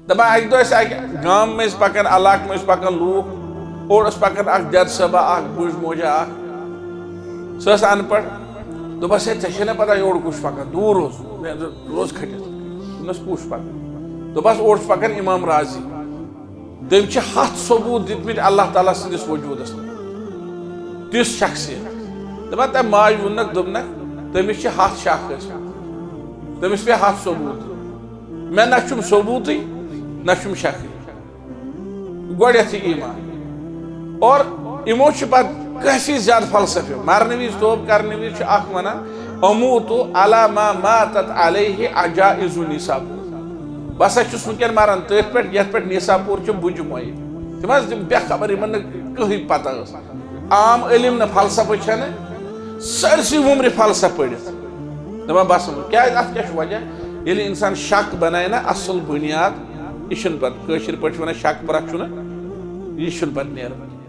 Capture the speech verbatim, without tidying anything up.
دپان اکہِ دۄہ ٲسۍ اکہِ گامہٕ مٔنٛزۍ پکان، علاقہٕ مٔنٛزۍ پکان لوٗکھ، اورٕ ٲس پکان اکھ دٮ۪د صٲبا اکھ، بٕڈ موجا اکھ، سۄ ٲس ان پڑھ۔ دوٚپس، "ہے، ژےٚ چھے نہ پتہ یورٕ کُس چھُ پکان؟" دوٗر اوس، مےٚ روز کھٔٹِتھ۔ دوٚپنس، "کُس چھُ پکان؟" دوٚپس، "اورٕ چھُ پکان امام رازی، تٔمۍ چھِ ہتھ ثبوت دِتمٕتۍ اللہ تعالیٰ سٕنٛدِس وجوٗدس منٛز، تِژھ شخصیت۔" دپان، تٔمۍ ماجہِ ووٚننکھ، دوٚپنکھ، "تٔمِس چھِ ہتھ شک ٲسمٕتۍ، تٔمِس پیٚیہِ ہتھ ثبوت دِنۍ۔ مےٚ نہ چھُم ثبوتٕے، نہ چھُم شکٕے۔" گۄڈٮ۪تھٕے ایمان۔ اور یِمو چھِ پتہٕ کٲفی زیادٕ فلسفہٕ۔ مرنہٕ وِزِ، توبہٕ کرنہٕ وِزِ چھُ اکھ ونان، "اموت علی ما ماتت علیہ عجائز نیساپور۔" بہٕ ہسا چھُس وٕنکیٚن مران تٔتھۍ پٮ۪ٹھ، یتھ پٮ۪ٹھ نیساپور چھِ بُجہِ مۄیہِ۔ تِم حظ تِم بے خبر، یِمن نہٕ کٕہٕنۍ پتہ ٲس۔ عام علم نہٕ، فلسفہٕ چھنہٕ، سٲرسٕے وُمرِ فلسفہٕ پٔرِتھ۔ دپان، بس وۄنۍ کیازِ، اتھ کیٛاہ چھُ وجہ؟ ییٚلہِ انسان شک بنایہِ نا اصل بنیاد، یہِ چھُنہٕ پتہٕ، کٲشِر پٲٹھۍ چھِ ونان، شک پرکھ چھُنہٕ، یہِ چھُنہٕ پتہٕ نیران۔